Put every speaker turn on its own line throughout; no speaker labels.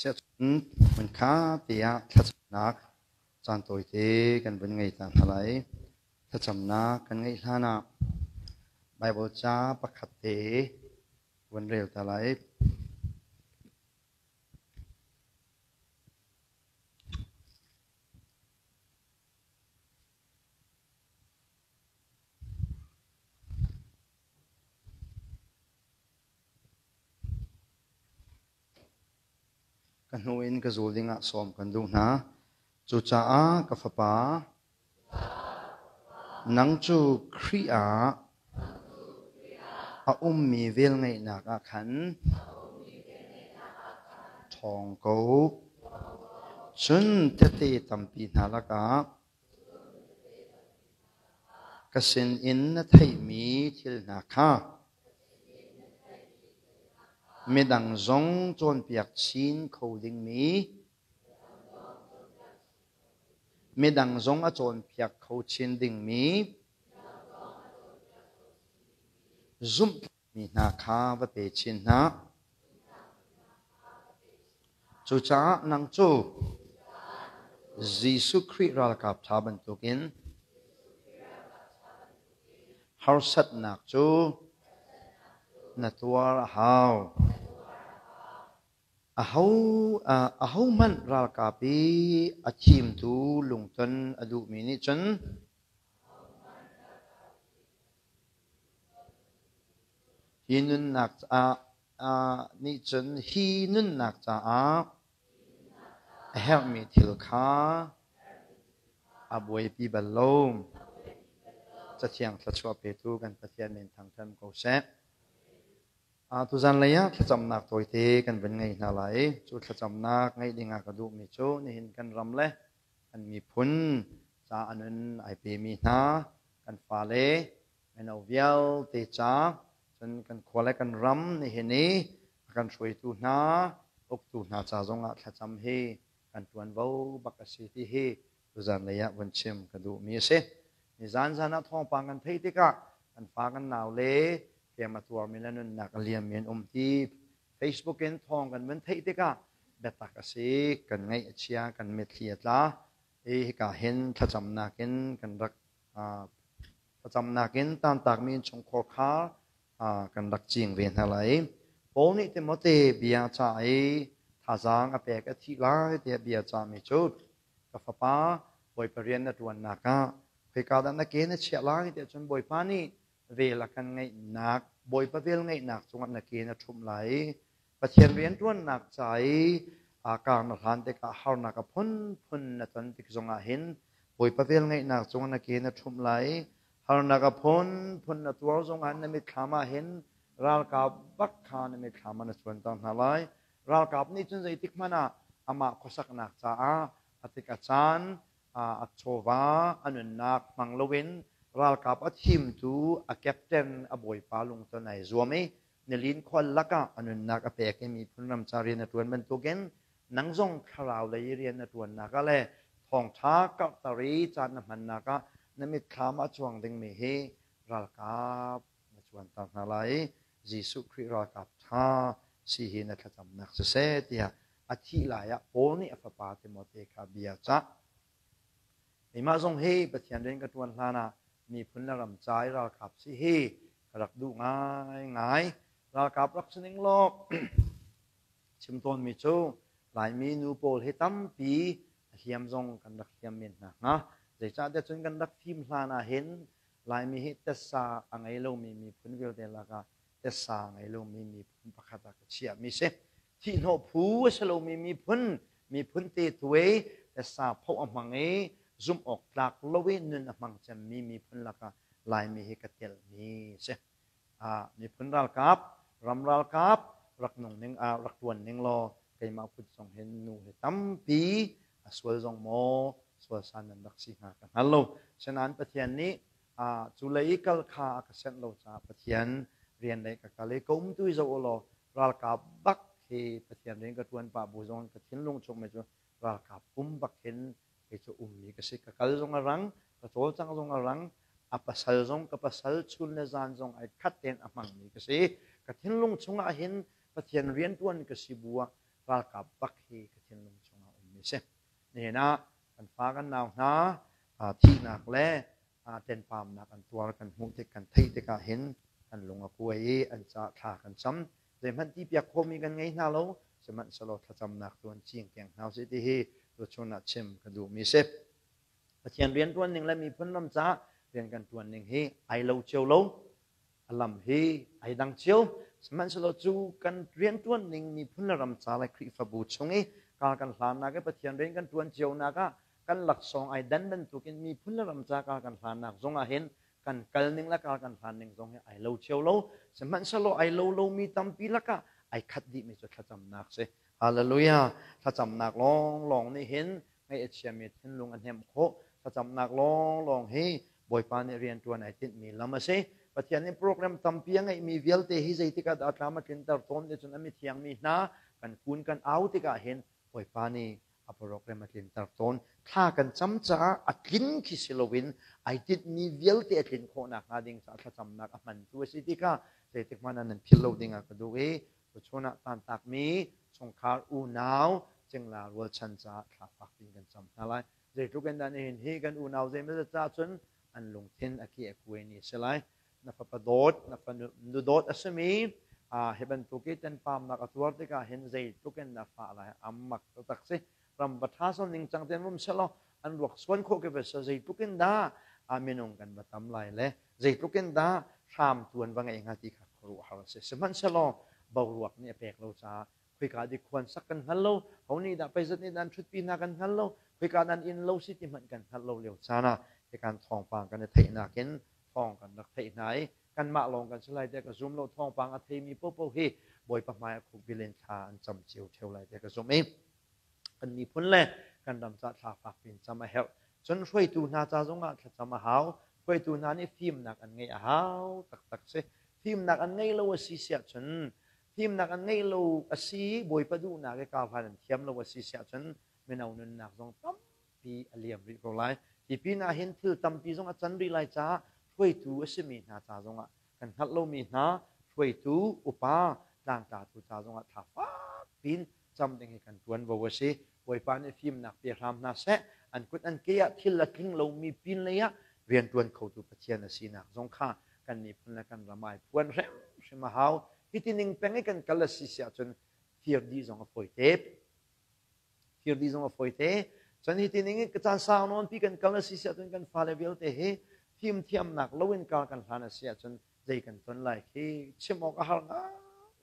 Siahcun hmunkha te ah thlacamnak caan tawite kan vun ngei ta hna lai. Thlacamnak kan ngeih hlan ah Baibal ca pakhat te vun rel ta lai. Ka hnu in ka zul dingah sawm kan duh hna. Cucaah ka fapa, nang cu Khrih ah a ummi velngeihnak ah khan ṭhawng ko. Cun tehte tampi hna lakah Ka sinin na theihmi thil hna kha midang zong cawnpiak chin kho dingmi, midang zong a cawnpiak kho chin dingmi zumhmi hna kha va pe chin hna. Cucaah nang cu Jesuh Khrih ralkap ṭha bantukin harsatnak cu na tuar a hau. Ahohmanh ralkap i a thimtu lungton a duhmi nih cun Hi nunnak nih cun hi nunnak caah a herhmi thil kha a buaipi bal lo. Cathiang thluachuah petu kan Pathian min thangṭhat ko seh. Tuzan lei ah thlacamnak tawite kan vun ngei hna lai. Cu thlacamnak ngeih dingah ka duhmi cu nihin kan ram le kan miphun ca a nun ai pemi hna kan fale mino vialte ca cun kan khua le kan ram nihin i a kan hruaitu hna uktu hna ca zongah thlacam hi kan ṭuanvo bak a si ti hi tuzan lei ah vun chim ka duhmi a si. Nizan zan ah thawngpang kan theih tikah kan fa kan nau le hliam a tuarmi le nunnak a liammi an um ti Facebook in thawng kan vun theih tikah biatak a si, kan ngaih a chia, kan mitthli a tla. I hika hin thlacamnak in kan rak Thlacamnak in tantakmi innchungkhar kha kan rak cing ve hna lai. Paul nih Timote bia ca i thazaang a pek a thih lai tiah bia cahmi cu ka fapa Bawipa rian na ṭuannak ah khoika dah na ke na chiah lai tiah cun Bawipa nih vel a kan ngeihnak Bawipa vel ngeihnak cungah na ke na ṭhumh lai i Pathian rianṭuannak ca i kar na hlan tikah harnak a phunphun na ton tik zongah hin Bawipa velngeihnak cungah na ke na ṭhumh lai i harnak a phunphun na tuar zongah na mitthlam ah hin ralkap bak kha na mitthlam ah na cuanter hna lai. Ralkap nih cun zeitik hmanh ah amah khuasaknak caah a tik a caan a chawva a nunnak hmang loin ralkap a thimtu a captain a bawipa lungton ai zuam i nilin khual lakah a nunnak a pek i miphun ram ca rian a ṭuan bantukin nang zong thlarau lei rian na ṭuannak ah le thawngṭha karhter i caan na hmannak ah na mitthlam ah cuang dingmi hi ralkap na cuanter hna lai i Jesuh Khrih ralkap ṭha si hi na thlacamnak siseh tiah a thih lai ah Paul nih a fapa Timote kha bia cah. Keimah zong hi Pathian rian ka ṭuan hlan ah miphun le ram ca i ralkap si hi ka rak duh ngaingai. Ralkap rak si ning law chim tawnmi cu Laimi nu pawl hi tampi a hliam zong kan rak hliam men hna hnga. Zeicahtiah cun kan rak fim hlan ah hin Laimi hi tessa a ngei lomi miphun vialte lakah tessa a ngei lomi miphun pakhat ah ka chiahmi si. Thihhnawh phu a si lomi miphun, miphun te tuai tessa phoh a hmang i zumh awk tlak lo i nun a hmang cemmi miphun lakah Laimi hi ka telmi si. Miphun ralkap, ram ralkap rak nung ning, rak tuan ning law keimah kut zong hin nu hi tampi a sual zong maw sual san nan rak si hnga ka hngal lo. Sinain Pathian nih cu lei i kal kha a ka senh lo caah Pathian rian lei ka kal i ka um tu i zoh u law ralkap bak hi Pathian rian ka ṭuan pah bu zong ka thinlung chungmi cu ralkap um bak hin kei cu ummi ka si. Ka kal zong a rang, ka cawlcangh zong a rang, a pasal zong ka pasal chun le zan zong ai khat tein a hmangmi ka si. Ka thinlung chungah hin Pathian rianṭuan ka si bu ah Ralkap bak hi ka thinlung chungah ummi si. Nihin ah kan fa kan nau hna thihnak le tenpamnak an tuar kan hmuh tik kan theih tikah hin kan lung a kuai i an ca thla kan cam. Zeihmanh ti piak khawhmi kan ngei hna lo, sihmanhsehlaw thlacamnak tu an cing keng hna usih ti hi tuchun ah chim ka duhmi si. Pathian rianṭuan ning le miphun ram caah rian kan ṭuan ning hi ai lo cio lo. A lam hi ai dang cio. Sihmanhsehlaw cu kan rianṭuan ning miphun le ram ca le Khrihfabu chung i kar kan hlannak i Pathian rian kan ṭuan cionak ah kan laksawng ai dan bantukin miphun le ram ca kar kan hlannak zong ah hin kan kal ning le kar kan hlan ning zong hi ai lo cio lo. Sihmanhsehlaw ai lo lomi tampi lakah ai khat dihmi cu thlacamnak si. Hallelujah! Thlacamnak lawnglawng nih hin ngaih a chiami thinlung a hnemh khawh. Thlacamnak lawnglawng hi Bawipa nih rianṭuan ai tinhmi lam a si. Pathian nih program tampi a ngeihmi vialte hi zeitik ah dah a tlam a tlinter tawn ti cun a mithiangmi hna kan kun kan au tikah hin Bawipa nih a program a tlinter tawn. Thla kan cam caah a tlin khi si loin ai tinhmi vialte a tlin khawh nakhnga ding caah thlacamnak a hmantu a si tikah zeitik hmanh ah nan philh lo ding ah ka duh i Tuchun ah tantakmi chungkhar unau cingla rualchan caah thla fak piin kan cam hna lai. Zeitluk in dah nihin hi kan unau zeimawzat caah cun an lungthin a ki a kuai ni a si lai. Na fapa dawt, na fanu dawt a simi hi bantuk i tenpamnak a tuar tikah hin zeitluk in dah fah lai a mak taktak si. Ram va ṭha son ningcang tein um sehlaw an ruak suan khawh ke va si zeitluk in dah minung kan va tam lai le zeitluk in dah hram tuan va ngeih hnga ti kha khuaruahhar a si. Sihmanhsehlaw boruak nih a pek lo caah khoika di khuan sak kan hngal lo, ho nih dah peizat nih dah an ṭhutpi hna kan hngal lo, khoika nan inn lo si ti hmanh kan hngalh lo lio caan ah hikan thawngpang kan i theihnak in thawng kan rak theih hna i kanmah lawng kan si lai tiah ka zum lo. Thawngpang a theimi paohpaoh hi Bawipa hmai a khukbil in thla an cam cio ṭheo lai tiah ka zumh i kan miphun le kan ram ca thla fak piin cam a herh. Cun hruaitu hna ca zongah thlacam a hau. Hruaitu hna nih fimnak an ngeih a hau taktak si. Fimnak an ngei lo a si siah cun fimnak an ngeih lo a si Bawipa duhnak i karhlan an thiam lo a si siah cun mino nunnak zong tampi a liam rih ko lai. Hi pin ah hin thil tampi zong a can rih lai caah hruaitu a simi hna ca zongah kan hngalh lomi hna hruaitu upa tlangtlatu ca zongah thla fak piin cam ding hi kan ṭuanvo a si. Bawipa nih fimnak pe hram hna seh. An kut an ke ah thil a tling lomi pin lei ah rianṭuan khotu Pathian a sinak zong kha kan miphun le kan ram ai phuan hrimhrim a hau. Hiti ning peng i kan kal a si si ahcun fir dih zong a fawi te. Fir dih zong a fawi te. Cun hiti ning i caan sau nawn pi kan kal a si si ahcun kan fale vialte hi fimthiamnak loin kar kan hlan a si ahcun zei kan ton lai khi chim awk a har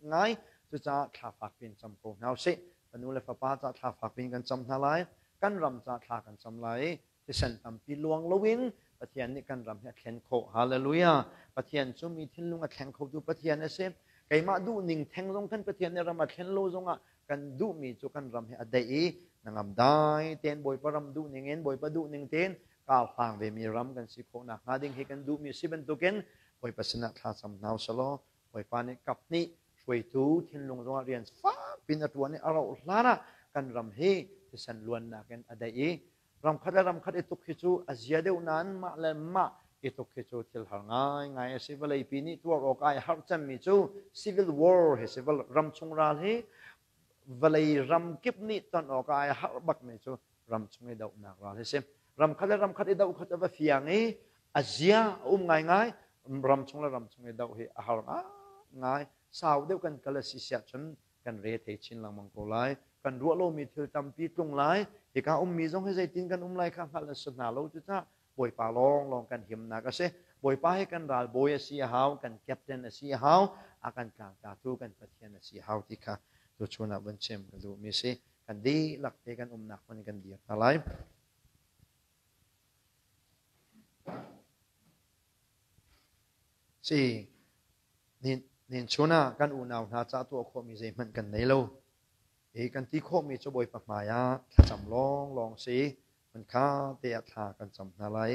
ngai. Cucaah thla fak piin cam ko hna usih. Fanu le fapa ca thla fak piin kan cam hna lai. Kan ram ca thla kan cam lai. Thisen tampi luang loin Pathian nih kan ram hi a thlen khawh. Hallelujah. Pathian cu mi thinlung a thleng khotu Pathian a si. Keimah duhning theng zong khan Pathian nih ram a thlen lo zongah kan duhmi cu kan ram hi a daih i nangam dai tein Bawipa ram duhning in Bawipa duhning tein karhlang vemi ram kan si khawh nakhnga ding hi kan duhmi a si bantukin Bawipa sinah thla cam hna usih Bawipa nih kap nih hruaitu thinlung zongah rian fakpin a ṭuan i a rauh hlan ah kan ram hi thisen luannak in a daih i ramkhat le ramkhat i tuk hi cu a zia deuh nain mah le mah i tuk hi cu thil har ngaingai a si. Vawleipi nih tuar awk ai harh cemmi cu civil war hi si. Ramchung ral hi vawlei ram kip nih ton awk ai harh bakmi cu ramchung i dohnak ral hi si. Ramkhat le ramkhat i doh kha cu a va fiang i a zia a um ngaingai. Ramchung le ramchung i doh hi a har ngaingai. Sau deuh kan kal a si siah cun kan re thei chin lengmang ko lai. Kan ruah lomi thil tampi tlung lai. Hika ummi zong hi zeitin kan um lai kha hngalh a si hna lo. Cucaah Bawipa lawnglawng kan himnak a si. Bawipa hi kan ralbawi a si a hau, kan captain a si a hau, a kan tlangtlatu kan Pathian a si a hau ti kha tuchun ah vun chim ka duhmi a si. Kan dihlak te kan umnak hmun in kan dir hna lai. Si, nin chun ah kan unau hna ca tuah khawhmi zeihmanh kan nei lo. Hi kan ti khawhmi cu Bawipa hmai ah thlacam lawnglawng si. Hmunkha te ah thla kan cam hna lai.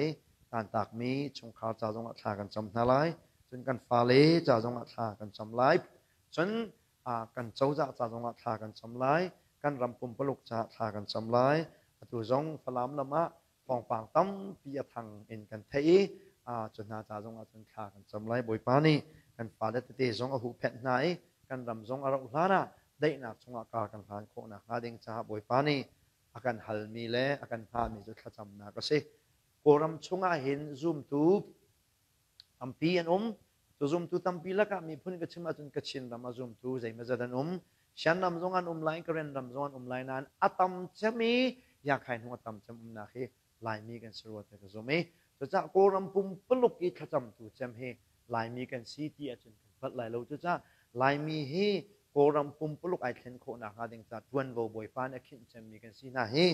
Tantakmi chungkhar ca zongah thla kan cam hna lai. Cun kan fale ca zongah thla kan cam lai. Cun kan cozah ca zongah thla kan cam lai. Kan ram pumpaluk caah thla kan cam lai. Atu zong Falam lam ah thawngpang tampi a thang in kan theih i cu hna ca zongah cun thla kan cam lai. Bawipa nih kan fale tete zong a huhphenh hna i kan ram zong a rauh hlan ah Daihnak chungah kar kan hlan khawh nakhnga ding caah Bawipa nih a kan halmi le a kan hngahmi cu thlacamnak a si. Kawlram chungah hin zumtu tampi an um. Cu zumtu tampi lakah miphun ka chim ahcun Kachin ram ah zumtu zeimawzat an um. Shan ram zong an um lai, Karen ram zong an um lai nain a tam cem i Yakhai hnung a tam cem umnak hi Laimi kan si rua ti ka zumh i cucaah Kawlram pumpuluk i thlacamtu cem hi Laimi kan si ti ahcun kan palh lai lo. Cucaah Laimi hi Kawlram pumpuluk ai thlen khawh nakhnga ding ca ṭuanvo Bawipa nih a khinh cemmi kan si hna hi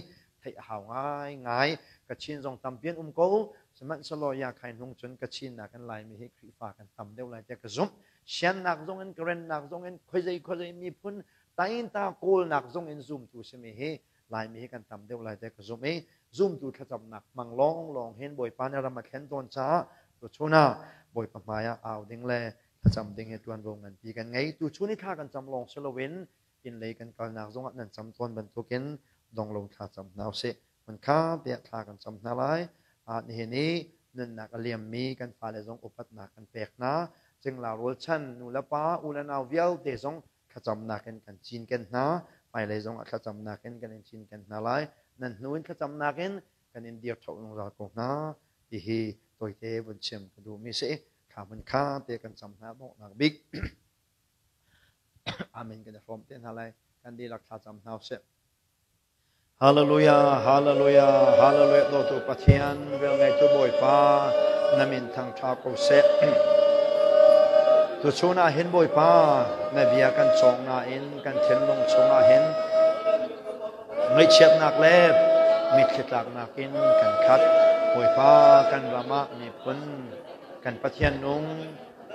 theih a hau ngaingai. Kachin zong tampi an um ko. Sihmanhsehlaw Yakhai hnung cun Kachin nakin Laimi hi Khrihfa kan tam deuh lai tiah ka zumh. Siannak zong in Karennak zong in khuazei khuazei miphun tainta kawlnak zong in zumtu simi hi Laimi hi kan tam deuh lai tiah ka zumh i zumtu thlacamnak hmang lawnglawng hin Bawipa nih ram a thlen tawn caah tuchun ah Bawipa hmai ah au ding le thlacam ding hi ṭuanvo nganpi kan ngei. Tuchun i thla kan cam lawng si loin inn lei kan kalnak zongah nan cam tawn bantukin donglo thla cam hna usih. Hmunkha tiah thla kan cam hna lai. Nihin i nunnak a liammi kan fale zong upatnak kan pek hna. Cingla rualchan nu le pa, u le nau vialte zong thlacamnak in kan cinken hna. Hmailei zongah thlacamnak in kan in cinken hna lai. Nan hnu in thlacamnak in kan in dir ṭho zungzal ko hna. Ti hi tawite vun chim ka duhmi si. Thla hmun kha te kan cam hna donghnak bik. Amen kan i hrawm te hna lai. Kan dihlak thla cam hna usih. Hallelujah, hallelujah, hallelujah. Dawtu Pathian, velngeitu Bawipa, na min thangṭha ko seh. Tuchun ah hin Bawipa, na bia kan cawng nain kan thinlung chungah hin ngaihchiatnak le mitthli tlaknak in kan khat. Bawipa, kan ram ah miphun, kan Pathian nung,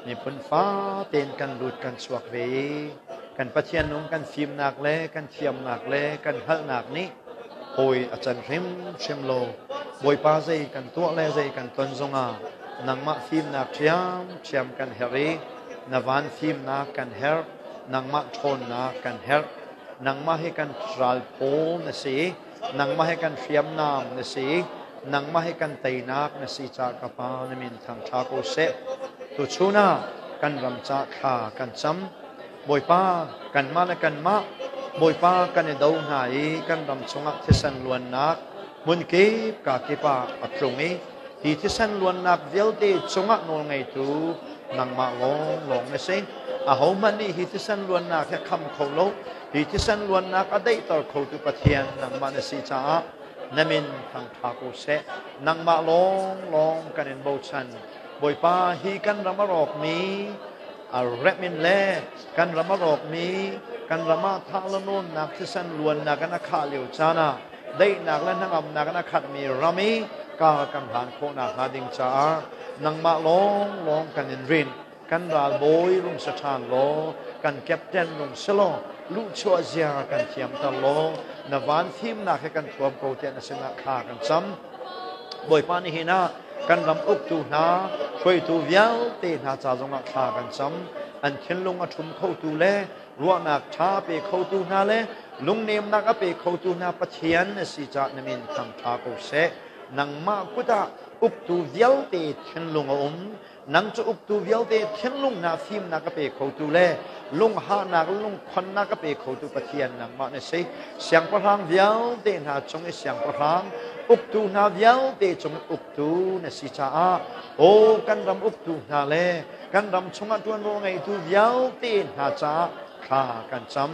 Miphun fatein kan lut kan chuak ve i kan Pathian nung kan fimnak le kan thiamnak le kan hngalhnak nih hawi a can hrimhrim lo. Bawipa zei kan tuah le zei kan ton zongah nangmah fimnak ṭhiamṭhiam kan herh i na van fimnak kan herh, nangmah ṭhawnnak kan herh. Nangmah hi kan ralphaw na si, nangmah hi kan hriamnam na si, nangmah hi kan teinak na si caah ka Pa na min thangṭha ko seh. Tuchun ah kan ram ca thla kan cam. Bawipa, kanmah le kanmah Bawipa kan i do hna i kan ram chungah thisen luannak hmunkip ka kip ah a tlung i hi thisen luannak vialte cungah nawlngeitu nangmah lawnglawng na si. Ahohmanh nih hi thisen luannak hi a kham kho lo. Hi thisen luannak a daihter khotu Pathian nangmah na si caah na min thangṭha ko seh. Nangmah lawnglawng kan in bochan. Bawipa, hi kan ram a rawkmi a remh in le kan ram a rawkmi kan ram ah thah le nawnnak thisen luannak in a khah lio caan ah daihnak le hnangamnak in a khatmi ram i ka kan hlan khawh nakhnga ding caah nangmah lawnglawng kan in rinh. Kan ralbawi rung sa ṭhan law, kan captain rung si law, luhchuah zia kan thiamter law, na van fimnak he kan thuam ko tiah na sinah thla kan cam. Bawipa nihin ah kan ram uktu hna, hruaitu vialte hna ca zongah thla kan cam. An thinlung a ṭhum khotu le ruahnak ṭha pe khotu hna le lungnemnak a pe khotu hna Pathian na si caah na min thangṭha ko seh. Nangmah kut ah uktu vialte thinlung a um. Nang cu uktu vialte thinlung hna fimnak a pe khotu le lunghahnak lungkhonnak a pe khotu Pathian nangmah na si. Siangpahrang vialte hna cung i siangpahrang, uktu hna vialte cung i uktu na si caah, aw kan ram uktu hna le kan ram chungah ṭuanvo ngeitu vialte hna caah thla kan cam.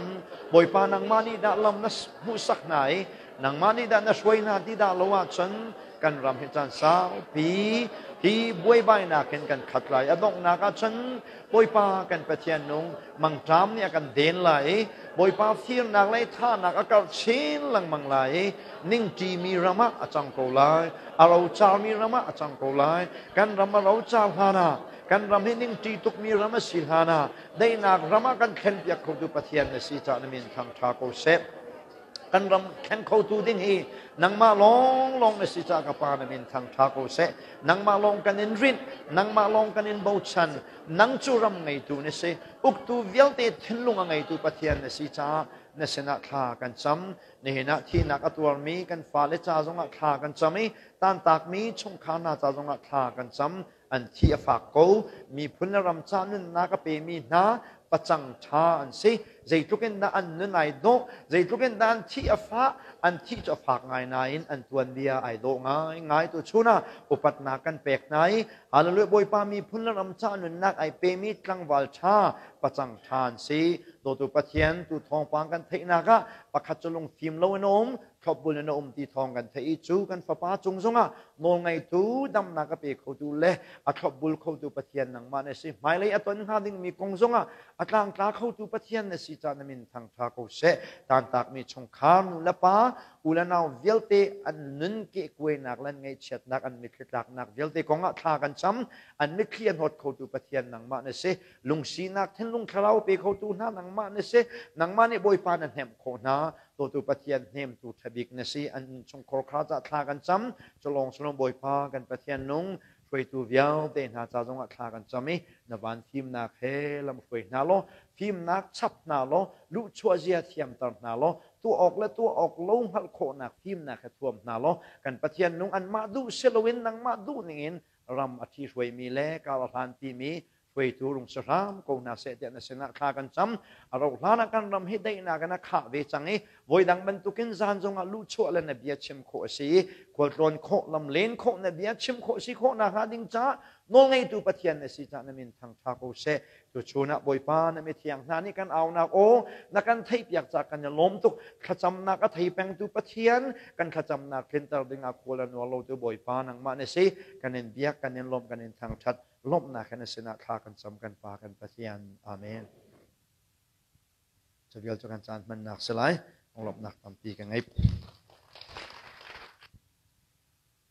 Bawipa nangmah nih dah lam na hmuhsak hna i nangmah nih dah na hruai hna ti dah lo ahcun kan ram hi caan saupi hi buaibainak in kan khat lai. A donghnak ahcun Bawipa kan Pathian nung mangṭam nih a kan den lai i Bawipa firnak le thahnak a karh chin lengmang lai i ningṭimi ram ah a cang ko lai, a rocarmi ram ah a cang ko lai. Kan ram a rocar hlan ah, kan ram hi ningṭi tukmi ram a si hlan ah daihnak ram ah kan thlenpiak khotu Pathian na si caah na min thangṭha ko seh. Kan ram thleng khotu ding hi nangmah lawnglawng na si caah ka Pa na min thangṭha ko seh. Nangmah lawng kan in rinh, nangmah lawng kan in bochan. Nang cu ram ngeitu na si, uktu vialte thinlung a ngeitu Pathian na si caah na sinah thla kan cam. Nihin ah thihnak a tuarmi kan fale ca zongah thla kan cam i tantakmi chungkhar hna ca zongah thla kan cam. An thi a fak ko. Miphun le ram ca nunnak a pemi hna pacang ṭha an si. Zeitluk in dah an nun ai dawh, zeitluk in dah an thih a fah, an thih cu a fak ngai nain an tuanbia ai dawh ngai ngai. Tu chun ah upatnak kan pek hna i Hallelujah, Bawipa miphun le ram ca nunnak ai pemi tlangval ṭha, pacang ṭha an si. Dawtu Pathian, tu thawngpang kan theihnak ah pakhat cu lungfim lo in a um, thlopbul in a um ti thawng kan theih i cu kan fapa cung zongah nawlngeitu, damnak a pe khotu le a thlopbul khotu Pathian nangmah na si. Hmailei a ton hnga dingmi kong zongah a tlangtla khotu Pathian na si caah na min thangṭha ko seh. Taantakmi chungkhar nu le pa, u le nau vialte an nun kehkuainak le an ngaihchiatnak, an mitthli tlaknak vialte kongah thla kan cam. An mitthli a hnawt khotu Pathian nangmah na si. Lungsinak thinlung thlarau pe khotu hna nangmah na si. Nangmah nih Bawipa na hnemh khawh hna. Dawtu Pathian, hnemtu ṭhabik na si. An innchungkhar kha cah thla kan cam. Culawng sulawng Bawipa kan Pathian nung hruaitu vialte hna ca zongah thla kan cam i na van fimnak he lam hruai hna law, fimnak chap hna law, luhchuah zia thiamter hna law, tuah awk le tuah awk lo hngalh khawhnak fimnak he thuam hna law, kan Pathian nung anmah duh si loin nangmah duh ningin ram a ṭhihruaimi le kar a hlanpimi hruaitu rung si hram ko hna seh tiah na sinah thla kan cam. A rauh hlan ah kan ram hi daihnak in a khah ve cang i voidang bantukin zan zongah luhchuah le na bia chim khawh a si i khualtlawn khawh, lamlen khawh, na bia chim khawh si khawh nakhnga ding caah nawlngeitu Pathian na si caah na min thangṭha ko seh. Tuchun ah Bawipa, na mithiang hna nih kan aunak aw na kan theihpiak caah kan i lawm tuk. Thlacamnak a thei pengtu Pathian, kan thlacamnak tlinter dingah khual a nuar lotu Bawipa nangmah na si. Kan in biak, kan in lawmh, kan in thangṭhat. Lawmhnak he na sinah thla kan cam, kan Pa, kan Pathian. Amen. Cu vial cu kan caan hmannak si lai. Lawmhnak tampi ka ngei.